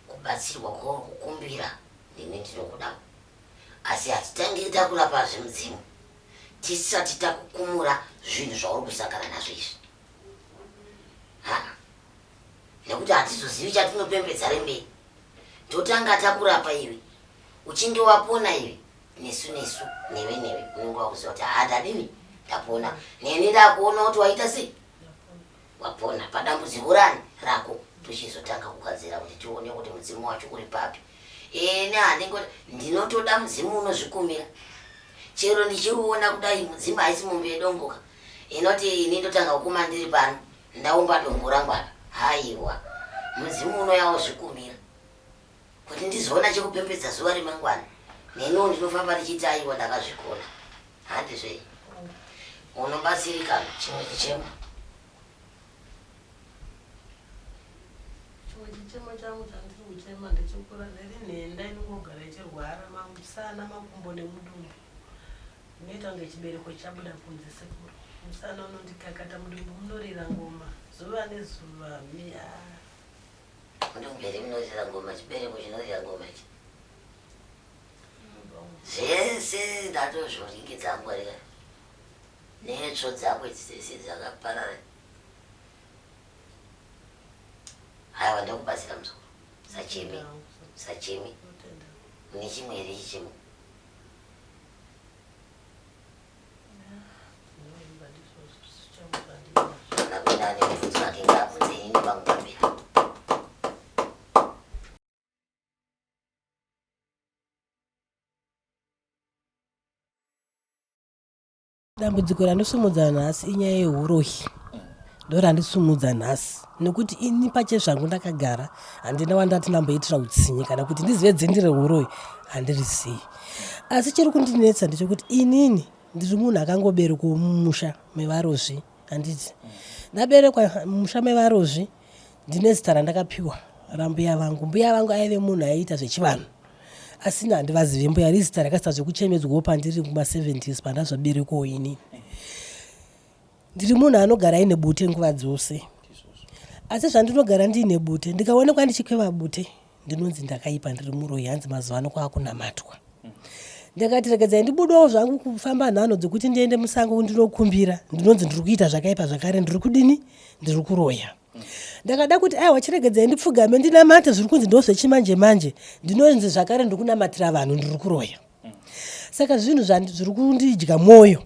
Kubatsirwa kwauri kukumbira neni ndinokudawo. Asi hatitangi takurapa zvemudzimu tisati takukumura zvinhu zvauri kusangana nazvo izvi. Ha, nekuti hatizozivi chatinopembedza rembei. Totanga takurapa iwe, uchinge wapona iwe, nesu nesu newe newe unenge wakuziva kuti ha ndadini ndapona. Neni ndakuona kuti waita sei wapona padambudziko rani rako, tochizotanga kugadzira kuti tione kuti mudzimu wacho uri papi. Ene handingoti ndinotoda mudzimu unozvikumira. Chero ndichiuona kudai mudzimu haisi mombe yedongoka inoti ini ndotanga kukuma ndiri pano ndaumba dongo rangu apa. Haiwa, mudzimu unoya wozvikumira kuti ndizoona chekupembedza zuva remangwana. Neniwo ndinofamba ndichiti aiwa ndakazvikona. Handizvei unobatsirikana. Chimwe chichemo? Chimwe chichemo changu chandiri kuchema ndechekura ndiri nhenda inongogara ichirwara musana, makumbo nemudumbu. Inoita kunge chibereko chabuda kunze sekuru. Musana unondikakata, mudumbu munorira ngoma zuva nezuva. Miya. Mudumbu here munorira ngoma? Chibereko chinorira ngoma ichi zvese ndatozvoringidza hangu arika netsvo dzako idzi dzese dzakaparara. Haiwa, ndakubatsira muzukuru. Sachemi, sachemi. Mune chimwe here chichemo? Kana Dambudziko randisumudza nhasi inyaya yehuroyi, ndorandisumudza nhasi nekuti ini pachezvangu ndakagara handina wandati ndamboitira utsinye kana kuti ndizive dzindi rehuroyi handirizivi. Asi chiri kundinetsa ndechekuti inini ndiri munhu akangoberekwawo mumusha mevarozvi, handiti ndaberekwa mumusha mevarozvi, ndine zita randakapiwa rambuya vangu. Mbuya vangu aive munhu aiita zvechivanhu asi ini handivazive mbuya, rizita rakaita zvekuchemedzwawo pandiri kuma-70s pandazoberekwawo inini. Ndiri munhu anogara aine bute nguva dzose, asi zvandinogara ndiine bute, ndikaonekwa ndichikweva bute ndinonzi ndakaipa, ndiri muroyi, hanzi mazuva ano kwakunamatwa. Ndakati regedzai ndibudewo zvangu kufamba nhanho dzekuti ndiende musango ndinokumbira, ndinonzi ndiri kuita zvakaipa zvakare, ndiri kudini, ndiri kuroya. Ndakada kuti aiwa chiregedzai ndipfugame ndinamate zviri kunzi ndozvechimanje manje, ndinonzi zvakare ndiri kunamatira vanhu, ndiri kuroya. Saka zvinhu zviri kundidya mwoyo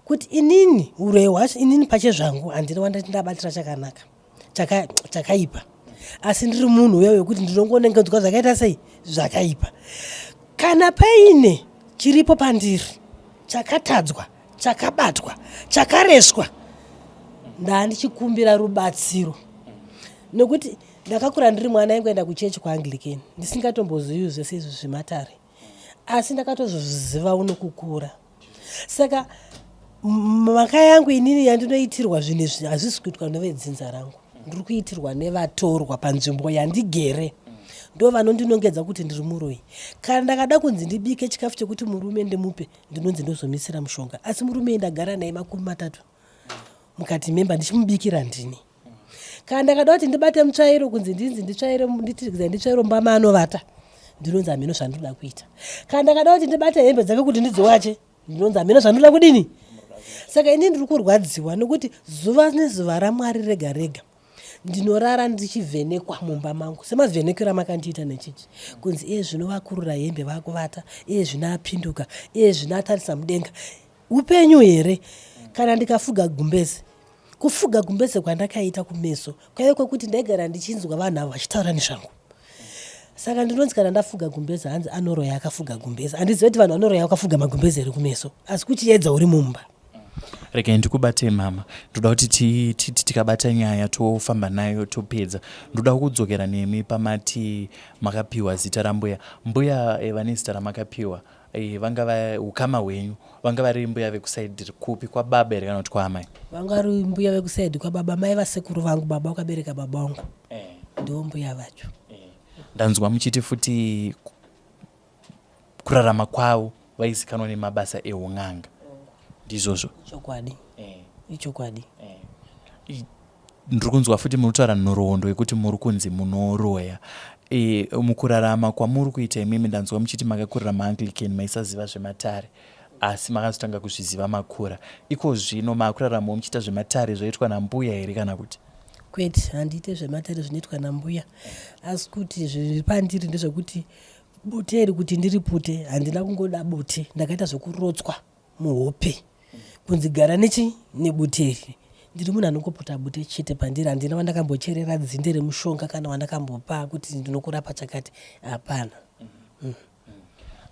kuti inini uroyi hwacho inini pachezvangu handina wandati ndabatira chakanaka chakaipa, asi ndiri munhu uya wekuti ndinongonengedzwa zvakaita sei zvakaipa. Kana paine chiripo pandiri chakatadzwa, chakabatwa, chakareswa, ndandichikumbira rubatsiro nekuti ndakakura ndiri mwana aingoenda kuchechi kuAnglican ndisingatombozivi zvese izvi zvematare, asi ndakatozozvizivawo nokukura. Saka mhaka yangu inini yandinoitirwa zvinhu izvi hazvisi kuitwa nevedzinza rangu, ndiri kuitirwa nevatorwa panzvimbo yandigere, ndo vanondinongedza kuti ndiri muroyi. Kana ndakada kunzi ndibike chikafu chekuti murume ndimupe, ndinonzi ndozomisira mushonga, asi murume ndagara naye 30 mukati memba ndichimubikira ndini. Kana ndakada kuti ndibate mutsvairo kunzi ndinzi nditsvaire, nditize nditsvaire mumba maanovata, ndinonzi hameno zvandinoda kuita. Kana ndakada kuti ndibate hembe dzake kuti ndidziwache, ndinonzi hameno zvandinoda kudini. Saka ini ndiri kurwadziwa nekuti zuva nezuva raMwari rega rega ndinorara ndichivhenekwa mumba mangu semavhenekero amakandiita nechichi, kunzi iye zvino vakurura hembe vakuvata, iye zvino apinduka, iye zvino atarisa mudenga. Upenyu here kana ndikafuga gumbeze? Kufuga gumbeze kwandakaita kumeso kwaive kwekuti ndaigara ndichinzwa vanhu ava vachitaura nezvangu. Saka ndinonzi kana ndafuga gumbeze hanzi anoroya akafuga gumbeze. Handizive kuti vanhu vanoroya vakafuga magumbeze here kumeso, asi kuchiedza uri mumba. Regai ndikubate mama, ndoda kuti tikabata nyaya tofamba nayo topedza. Ndoda kudzokera nemi pamati makapiwa zita rambuya. Mbuya vane zita ramakapiwa vanga ukama hwenyu vanga vari mbuya vekusaidhi kupi, kwababa here kana kuti kwaamai? Vanga vari mbuya vekusaidhi kwababa, mai vasekuru vangu, baba vakabereka baba vangu ndivo mbuya vacho. Ndanzwa muchiti futi kurarama kwavo vaizikanwa nemabasa eun'anga, ndizvozvo? Ichokwadi, ichokwadi. Ndiri kunzwa futi muri kutaura nhoroondo yekuti muri kunzi munoroya. Mukurarama kwamuri kuita imimi, ndanzwa muchiti makakurira maAnglican, maisaziva zvematare, asi makazotanga kuzviziva makura. Iko zvino makuraramawo muchiita zvematare zvoitwa nambuya here kana kuti? Kwete, handiite zvematare zvinoitwa nambuya, asi kuti zviri pandiri ndezvekuti bute iri kuti ndiripute handina kungoda bute, ndakaita zvekurotswa muhope kunzi gara nechi nebute iri. Ndiri munhu anongoputa bute chete pandiri, handina wandakambocherera dzinde remushonga kana wandakambopa kuti ndinokurapa chakati, hapana.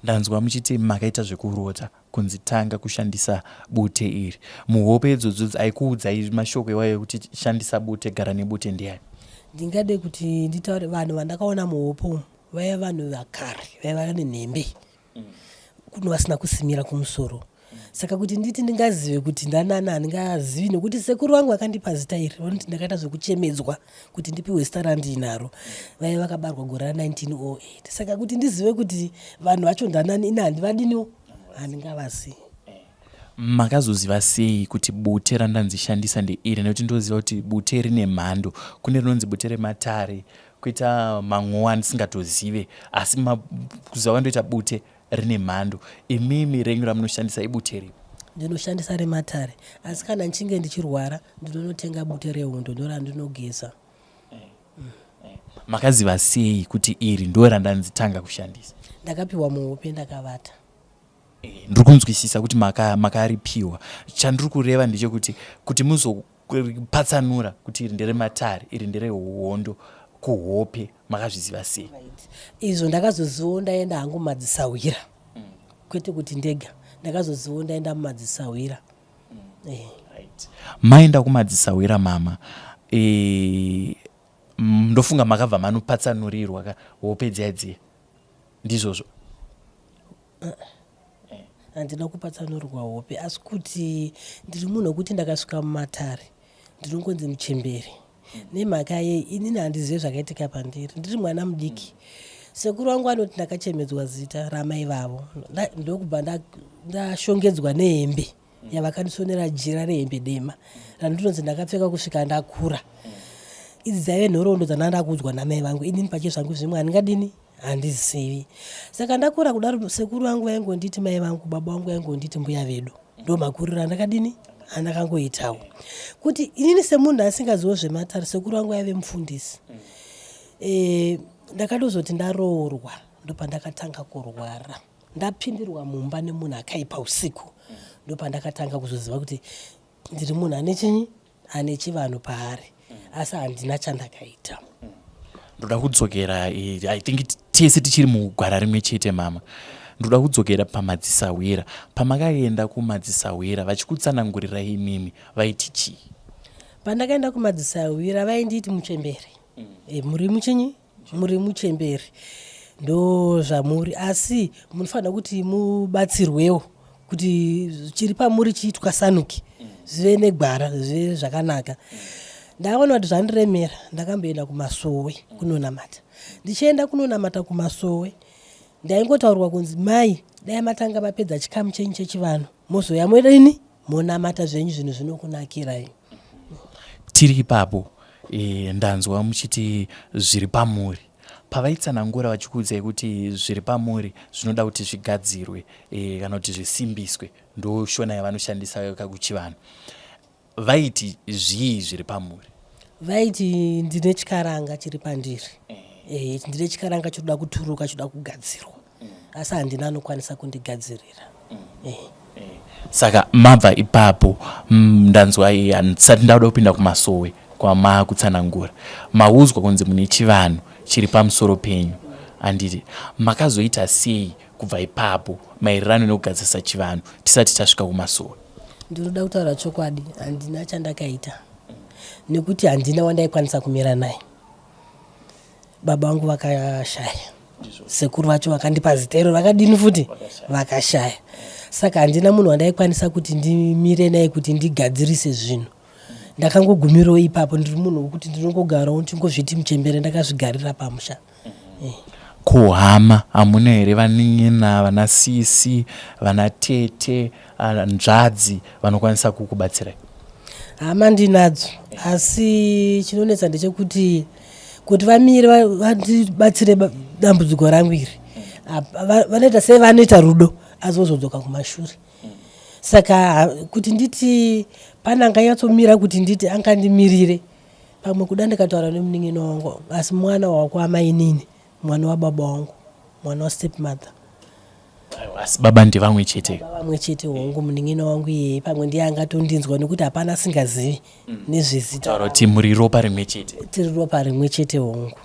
Ndanzwa muchiti makaita zvekurota kunzi tanga kushandisa bute iri. Muhope idzodzo aikuudzai mashoko iwayo ekuti shandisa bute, gara nebute ndiani? Ndingade kuti nditaure vanhu vandakaona muhope umu vaiva vanhu vakare vaiva nenhembe kuno vasina kusimira kumusoro. Saka kuti nditi ndingazive kuti ndanani handingazivi, nekuti sekuru vangu vakandipa zita iri vanoti ndakaita zvekuchemedzwa kuti ndipiwe zita randiinaro, vaiva vakabarwa gore ra1908. Saka kuti ndizive kuti vanhu vacho ndanani ini handivadiniwo, handingavazivi. Makazoziva sei kuti bute randanzi shandisa ndeiri? Nekuti ndoziva kuti bute rine mhando, kune rinonzi bute rematare, kuita mamwewo andisingatozive, asi kuziva kwandoita bute rine mhando. Imimi renyu ramunoshandisa ibute ripi? Ndinoshandisa rematare, asi kana ndichinge ndichirwara ndinonotenga bute rehondo ndorandinogeza. Makaziva sei kuti iri ndo randanzi tanga kushandisa? Ndakapiwa muhope ndakavata. Ndiri kunzwisisa kuti makaripiwa. Chandiri kureva ndechekuti kuti muzopatsanura kuti iri nderematare, iri nderehondo kuhope, makazviziva sei? Izvo ndakazozivawo ndaenda hangu mumadzisahwira, kwete kuti ndega, ndakazozivawo ndaenda mumadzisahwira. Eh. Right. Maenda kumadzisahwira mama e, ndofunga makabva manopatsanurirwa ka hope dziya dziya ndizvozvo? Handina kupatsanurwa hope, asi kuti ndiri munhu wekuti ndakasvika mumatare ndinongonzi muchembere. Nemhaka yei? Inini handizive zvakaitika pandiri ndiri mwana mudiki. Sekuru vangu vanoti ndakachemedzwa zita ramai vavo, ndokubva ndashongedzwa nehembe yavakandisonera, jira rehembe dema randinonzi ndakapfeka kusvika ndakura. Idzi dzaive nhoroondo dzandanga ndakuudzwa namai vangu. Inini pache zvangu zvimwe handingadini, handizivi. Saka ndakura kudaro, sekuru vangu vaingonditi mai vangu, baba vangu vaingonditi mbuya vedu. Ndo makuriro andakadini, andakangoitawo. Kuti inini semunhu asingazivo zvematare, sekuru vangu vaive mufundisi. Ndakatozoti ndaroorwa ndopandakatanga kurwara, ndapindirwa mumba nemunhu akaipa usiku. Ndopandakatanga kuzoziva kuti ndiri munhu ane chinyi, ane chivanhu paari, asi handina chandakaita. Ndoda kudzokera, I think tese tichiri mugwara rimwe chete mama. Ndoda kudzokera pamadzisahwira. Pamakaenda kumadzisahwira vachikutsanangurirai imimi vaiti chii? Pandakaenda kumadzisahwira vainditi muchembere. Muri muchinyi, muri muchembere, ndo zvamuri, asi munofanira kuti mubatsirwewo kuti chiri pamuri chiitwasanuke, zvive negwara, zvive zvakanaka. Ndakaona kuti zvandiremera. Ndakamboenda kumasowe kunonamata. Ndichienda kunonamata kumasowe ndaingotaurwa kunzi, mai, dai matanga mapedza chikamu chenyu chechivanhu, mozoya modini, monamata zvenyu, zvinhu zvinokunakirai. Tiri ipapo, ndanzwa muchiti zviri pamuri. Pavaitsanangura vachikuudzai kuti zviri pamuri zvinoda kuti zvigadzirwe, kana kuti zvisimbiswe, ndo shona yavanoshandisa kakuchivanhu, vaiti zvii zviri pamuri? Vaiti ndine chikaranga chiri pandiri. Ndine chikaranga chinoda kuturuka, chinoda kugadzirwa, asi handina anokwanisa kundigadzirira. Saka mabva ipapo, ndanzwa, handisati ndauda kupinda kumasowe kwamakutsanangura, maudzwa kunzi mune chivanhu chiri pamusoro penyu, handiti? Makazoita sei kubva ipapo maererano nekugadzirisa chivanhu tisati tasvika kumasowe? Ndinoda kutaura chokwadi, handina chandakaita nekuti handina wandaikwanisa kumira naye. Baba vangu vakashaya, sekuru vacho vakandipa zita iro vakadini futi, vakashaya. Saka handina munhu wandaikwanisa kuti ndimire naye kuti ndigadzirise zvinhu. Ndakangogumirawo ipapo. Ndiri munhu wekuti ndinongogarawo ndingozviti muchembere, ndakazvigarira pamusha. Ko hama hamuna here? Vanin'ina, vana sisi, vana tete, hanzvadzi vanokwanisa kukubatsirai? Hama ndinadzo, asi chinonetsa ndechekuti kuti vamire vandibatsire dambudziko rangu iri, vanoita sei, vanoita rudo asi vozodzoka kumashure. Saka kuti nditi pane anganyatsomira kuti nditi angandimirire, pamwe kuda ndikataura nemunin'ina wangu, asi mwana wako amainini, mwana wababa wangu, mwana wastep mother. Aiwa, asi baba ndevamwe chete? Baba vamwe chete, hongu. Munin'ina wangu iyeye pamwe ndiye angatondinzwa nekuti hapana asingazivi nezvezita. Taura kuti muri ropa rimwe chete. Tiri ropa rimwe chete, hongu.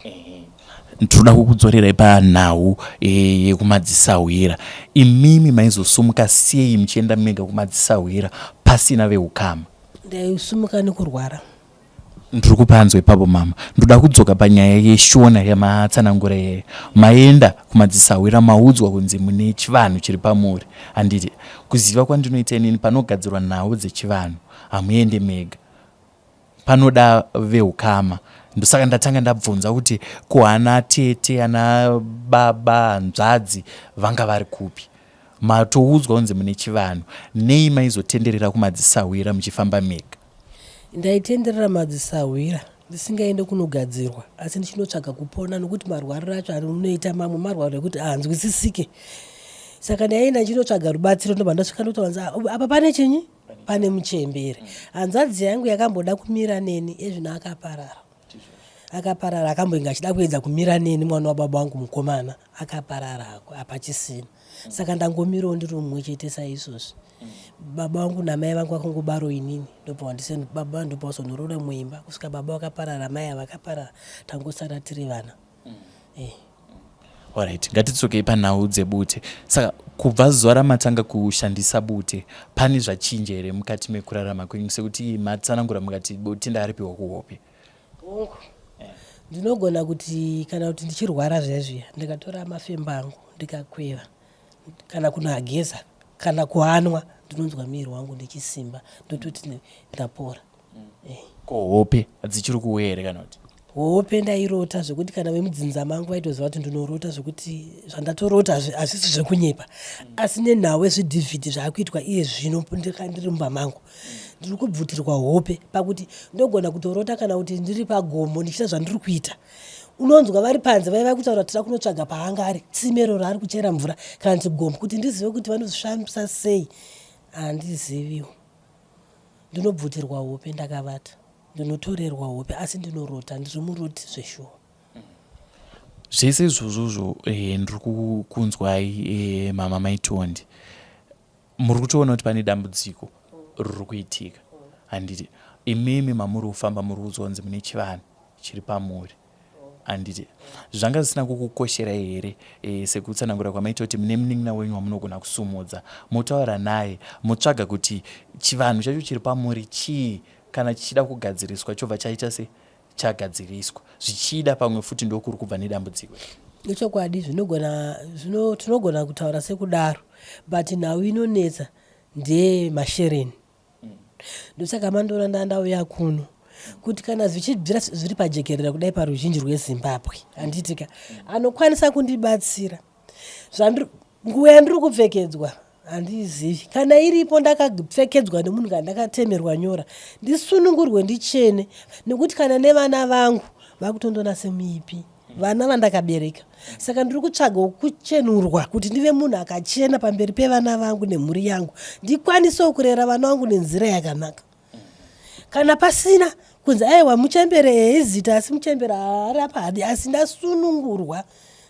Tinoda kukudzorerai panhau yekumadzisahwira. Imimi maizosumuka sei muchienda mega kumadzisahwira pasina veukama? Ndaisumuka nekurwara. Ndiri kupanzwa ipapo mama. Ndoda kudzoka panyaya yeshona yamatsanangura iyeye. Maenda kumadzisahwira, maudzwa kunzi mune chivanhu chiri pamuri, handiti? Kuziva kwandinoita inini, panogadzirwa nhau dzechivanhu hamuende mega, panoda veukama. Ndosaka ndatanga ndabvunza kuti ko ana tete, ana baba, hanzvadzi vanga vari kupi? Matoudzwa kunzi mune chivanhu, nei maizotenderera kumadzisahwira muchifamba mega? Ndaitenderera madzisahwira ndisingaende kunogadzirwa, asi ndichinotsvaga kupona nokuti marwariro acho anoita mamwe marwaro ekuti haanzwisisike. Saka ndaienda ndichinotsvaga rubatsiro, ndobva ndasvika ndotovanzi, "Ah, apa pane chinyi, pane muchembere." Hanzvadzi yangu yakamboda kumira neni, ezvino akaparara, akaparara. Akamboinge achida kuedza kumira neni, mwana wababa wangu mukomana, akaparara hako, hapachisina. Saka ndangomirawo ndiri mumwe chete saizvozvi. Baba vangu namai vangu vakangobaro inini, ndobva wandise baba, ndobva wazonoroora muimba kusvika baba vakaparara, mai havakaparara, tangosara tiri vana. Alright, ngatidzokei panhau dzebute. Saka kubva zuva ramatanga kushandisa bute, pane zvachinja here mukati mekurarama kwenyu sekuti matsanangura mukati bute ndaripiwa kuhope? Hongu. Ndinogona kuti kana kuti ndichirwara zviya zviya ndikatora mafembo angu ndikakweva kana kunoageza kana kuanwa ndinonzwa muviri wangu ndichisimba ndototi ndapora. Eh. Ko hope dzichiri kuuya here kana kuti? Hope ndairota zvekuti kana vemudzinza mangu vaitoziva kuti ndinorota zvekuti zvandatorota hazvisi zvekunyepa. Asi nenhau yezvidhivhidhi zvaakuitwa iye zvino ndiri mumba mangu ndiri kubvutirwa hope pakuti ndogona kutorota kana kuti ndiri pagomo ndichiita zvandiri kuita. Unonzwa vari panze vaiva kutaura tira kunotsvaga paanga ari tsime iro raari kuchera mvura kana kuti gomo kuti ndizive kuti vanozvifambisa sei handiziviwo. Ndinobvutirwa hope ndakavata. Ndinotorerwa hope asi ndinorota, ndiri muroti zveshuwa. Zvese izvozvozvo eh, ndiri kukunzwai eh, mama Maitondi muri kutoona kuti pane dambudziko riri kuitika handiti imimi mamuri kufamba muri kuudzwa kunzi mune chivanhu chiri pamuri Handiti zvanga zvisina kukukosherai here e, sekutsanangura kwamaita kuti mune munin'ina wenyu wamunogona kusumudza motaura naye motsvaga kuti chivanhu chacho chiri pamuri chii kana chichida kugadziriswa chobva chaita se chagadziriswa zvichida pamwe futi ndokuri kubva nedambudziko Ichokwadi zvinogona zvino tinogona kutaura sekudaro but nhau inonetsa ndeye mashereni Ndosaka mandiona ndandauya kuno kuti kana zvichibvira zviri pajekerera kudai paruzhinji rweZimbabwe handitika anokwanisa kundibatsira zvandiri nguva yandiri kupfekedzwa handizivi kana iripo ndakapfekedzwa nemunhu kana ndakatemerwa nyora ndisunungurwe ndichene nekuti kana nevana vangu vakutondiona semuipi vana vandakabereka saka ndiri kutsvaga kuchenurwa kuti ndive munhu akachena pamberi pevana vangu nemhuri yangu ndikwanisewo kurera vana vangu nenzira yakanaka kana pasina kunzi aiwa muchembere eizita asi muchembere haarapa hadi asi ndasunungurwa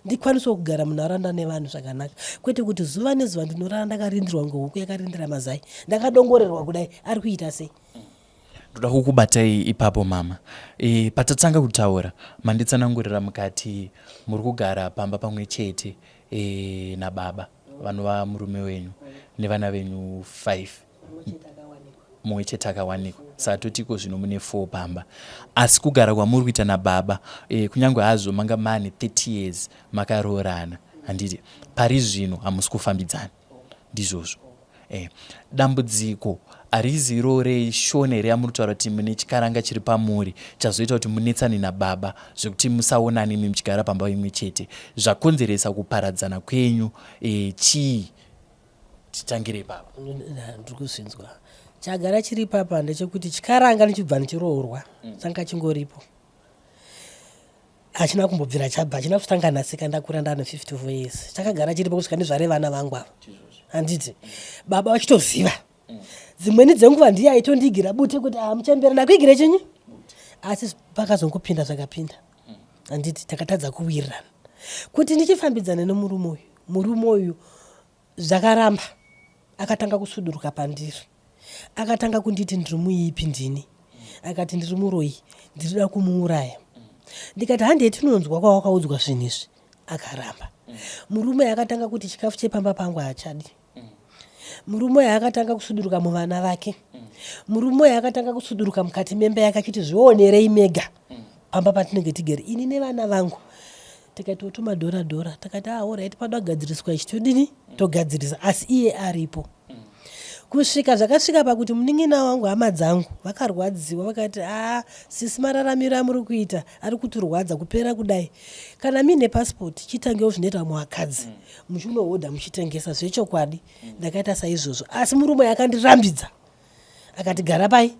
ndikwanisewo kugara munharaunda nevanhu zvakanaka kwete kuti zuva nezuva ndinorara ndakarindirwa ngehuku yakarindira mazai ndakadongorerwa kudai ari kuita sei Ndoda kukubatai ipapo mama. E, patatanga kutaura manditsanangurira mukati muri kugara pamba pamwe chete e, nababa vanova murume wenyu nevana venyu 5 mumwe chete akawanikwa saka totiko zvino mune 4 pamba asi kugara kwamuri kuita nababa e, kunyange hazvo manga mane 30 years makaroorana handiti pari zvino hamusi kufambidzana ndizvozvo eh, dambudziko harizi iro reshona here yamuri kutaura kuti mune chikaranga chiri pamuri chazoita kuti munetsane nababa zvekuti musaonane imi muchigara pamba imwe chete zvakonzeresa kuparadzana kwenyu e, chii titangire ipapa ndiri kuzvinzwa chagara chiri ipapa ndechekuti chikaranga ndichibva ndichiroorwa mm. changa chingoripo Hachina kumbobvira chabva, hachina kutanga nhasi ka ndakura ndane 54 years. Chakagara chiripo kusvika ndizvare vana vangu ava. Handiti? Baba vachitoziva. Dzimweni dzenguva ndiye aitondiigira bute kuti ah muchembere ndakuigire chinyi? Asi pakazongopinda zvakapinda. Handiti takatadza kuwirirana. Kuti ndichifambidzane nemurume uyu, murume uyu Zvakaramba. Akatanga kusuduruka pandiri. Akatanga kunditi ndiri muipi ndini. Akati ndiri muroyi, ndirida kumuuraya. Ndikati handei tinonzwa kwawakaudzwa zvinhu izvi. Akaramba. Murume akatanga kuti chikafu chepamba pangu haachadi. Murume uyu akatanga kusuduruka muvana vake. Murume uyu akatanga kusuduruka mukati memba yake achiti zvionerei mega pamba patinenge tigere ini nevana vangu. Tikaitawo tumadhora dhora takati ah alright pada kugadziriswa ichi todini togadzirisa asi iye aripo kusvika zvakasvika pakuti munin'ina wangu hama dzangu vakarwadziwa vakati ah sisi mararamiro amuri kuita ari kutirwadza kupera kudai kana muine passport chitangewo zvinoita vamwe vakadzi muchinohodha muchitengesa zvechokwadi ndakaita saizvozvo asi murume akandirambidza akati gara pai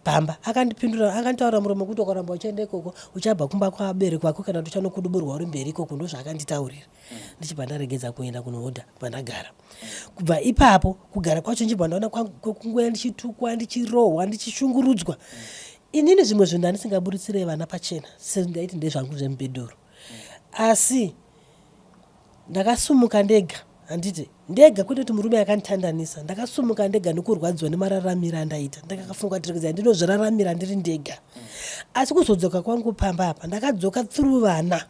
pamba akandipindura akanditaurira muromo kuti ukaramba uchienda ikoko uchabva kumba kwabereki vako kana kuti uchanokuduburwa uri mberi ikoko ndozvaakanditaurira ndichibva ndaregedza kuenda kunohodha pandagara kubva ipapo kugara kwacho ndichibva ndaona kwekunguya ndichitukwa ndichirohwa ndichishungurudzwa inini zvimwe zvinhu ndandisingaburitsire vana pachena sendaiti ndezvangu zvemubhedhuru asi Ndakasumuka ndega handiti ndega kwete kuti murume akanditandanisa ndakasumuka ndega nekurwadziwa nemararamiro andaita ndakafunga kuti regedza ndinozviraramira ndiri ndega asi kuzodzoka kwangu pamba apa ndakadzoka through vana.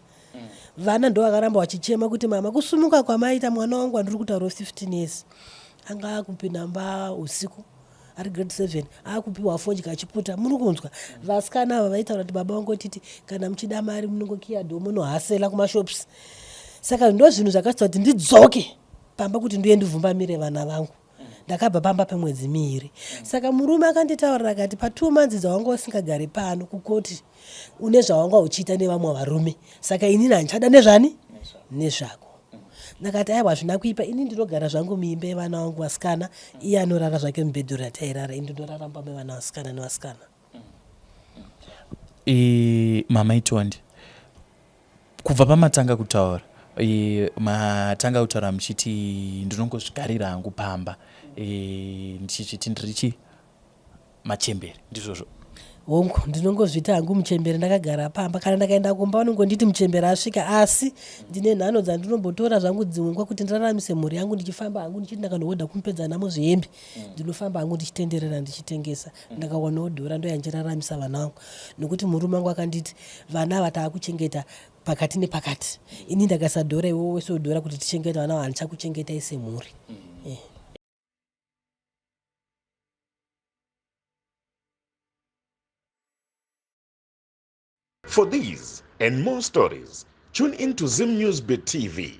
Vana ndo vakaramba vachichema kuti mama, kusumuka kwamaita mwana wangu andiri kutaura 15 years anga akupinda mba usiku ari grade 7 akupiwa fodya achiputa. Muri kunzwa vasikana ava vaitaura kuti baba vangotiti kana muchida mari munongokiya do munohasela kumashops. Saka ndo zvinhu zvakaita kuti ndidzoke pamba kuti ndiuye ndivhumbamire vana vangu. Ndakabva pamba pemwedzi miiri. Saka murume akanditaurira akati pa2 months dzawanga usingagari pano kukoti une zvawanga uchiita nevamwe varume, saka inini handichada nezvani nezvako. Ndakati aiwa, hazvina kuipa, ini ndinogara zvangu muimba yevana vangu vasikana, iye anorara zvake mubhedhuru ratairara, ini ndinorara mumba mevana vasikana nevasikana. Mama Itondi, kubva pamatanga kutaura, matanga kutaura muchiti ndinongozvigarira hangu pamba, ndichizviti ndiri chi machembere, ndizvozvo? Hongu, ndinongozviita hangu muchembere ndakagara pamba. Kana ndakaenda kumba vanongonditi muchembere asvika, asi ndine nhano dzandinombotora zvangu dzimwe nguva kuti ndiraramise mhuri yangu, ndichifamba hangu ndichiti ndakanohodha kumupedza namo zvihembe. Ndinofamba hangu ndichitenderera ndichitengesa, ndakawanawo dhora ndoyanjiraramisa vana vangu, nokuti murume wangu akanditi vana ava taakuchengeta pakati nepakati, ini ndakasadhora iwewe wese udhora kuti tichengete vana ava, handichakuchengetai semhuri. For these and more stories, tune in to Zim News Bit TV.